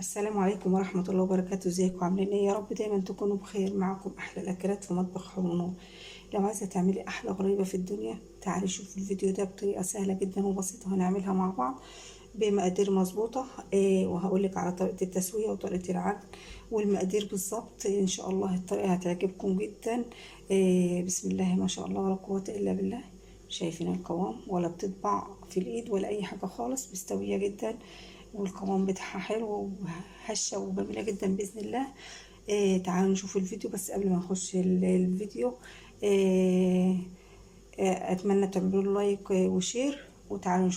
السلام عليكم ورحمة الله وبركاته. ازيكم عاملين ايه؟ يا رب دايما تكونوا بخير. معكم احلى الاكلات في مطبخ حور. لو عايزة تعملي احلى غريبة في الدنيا تعالي شوفي الفيديو ده بطريقة سهلة جدا وبسيطة هنعملها مع بعض بمقادير مظبوطة. وهقولك على طريقة التسوية وطريقة العجن والمقادير بالظبط. ان شاء الله الطريقة هتعجبكم جدا. بسم الله ما شاء الله ولا قوة الا بالله. شايفين القوام؟ ولا بتطبع في الايد ولا اي حاجة خالص، مستوية جدا والقوام بتاعها حلو وهشة وجميلة جدا بإذن الله. تعالوا نشوف الفيديو. بس قبل ما نخش الفيديو اتمنى تعملوا like و share، وتعالوا نشوف.